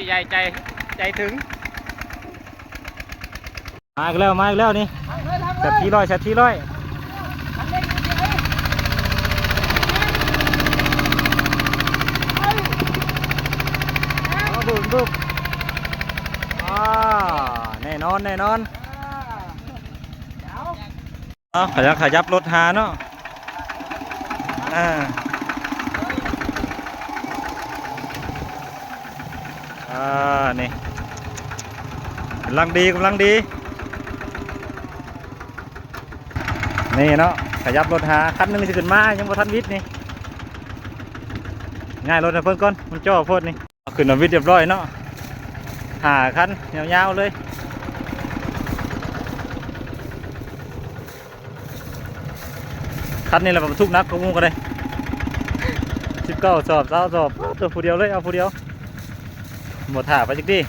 ໃຈ ໃຈ ໃຈເຖິງ. ມາອີກແລ້ວ ມາອີກແລ້ວນີ້ ແຊດທີຮ້ອຍ ແຊດທີຮ້ອຍ. ເອົາ ບຶບ ບຶບ ອ່າ ແນ່ນອນ ແນ່ນອນ. ເອົາ ຂະຫຍັບ ຂະຫຍັບລົດຫາເນາະ. ອ່າ ອ່າ ນີ້ ກຳລັງດີ ກຳລັງດີ ນີ້ເນາະ. ຂະຫຍັບລົດຫາ ຄັນໜຶ່ງຊິຂຶ້ນມາ ຍັງບໍ່ທັນວິດນີ້. ຍ້າຍລົດໃຫ້ເພິ່ນກ່ອນ ມັນຈໍ້ໂພດນີ້. ເອົາຂຶ້ນມາວິດຮຽບຮ້ອຍເນາະ ຫ້າຄັນຍາວໆເລີຍ. ຄັນນີ້ລະບັນທຸກໜັກກວ່າໝູ່ກໍໄດ້ ສິບເກົ້າສອບ ຊາວສອບ ໂອ້ ຕົວຜູ້ດຽວເລີຍ ເອົາຜູ້ດຽວ ບໍ່ຖ້າໄປຈັກທີ.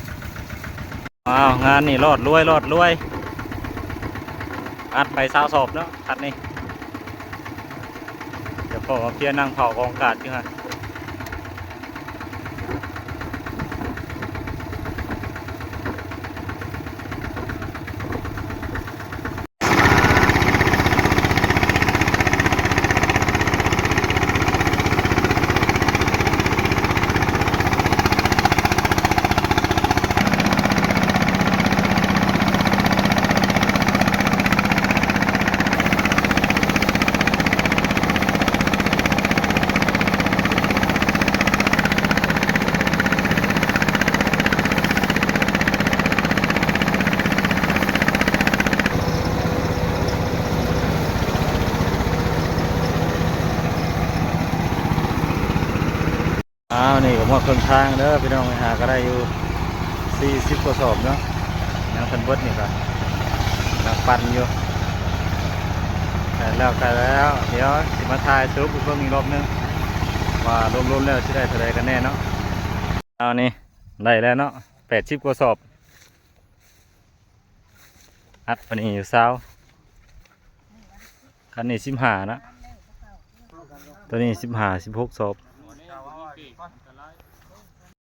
ອ້າວ ງານນີ້ລອດລວຍ ລອດລວຍ ອັດໄປຊາວສອບເນາະ ຄັນນີ້. ເຈົ້າຂອງມາເພຍນັ່ງເຝົ້າກອງອາກາດຢູ່ຫັ້ນ. ອ້າວ ນີ້ກໍຮອດເຄິ່ງທາງເດີພີ່ນ້ອງ ຫາກໍໄດ້ຢູ່ສີ່ສິບກວ່າສອບເນາະ ຍັງທັນເບິດ. ນີ້ກໍກຳລັງປັ່ນຢູ່ ໃກ້ແລ້ວ ໃກ້ແລ້ວ ດຽວຊິມາຖ່າຍສະຫຼຸບໃຫ້ເບິ່ງອີກລອບໜຶ່ງ ວ່າລວມໆແລ້ວຊິໄດ້ເທົ່າໃດກັນແນ່ເນາະ. ເອົາ ນີ້ໄດ້ແລ້ວເນາະ ແປດສິບກວ່າສອບ ອັດໄປນີ້ຢູ່ຊາວ ຄັນນີ້ສິບຫ້ານະ ໂຕນີ້ສິບຫ້າ ສິບຫົກສອບ.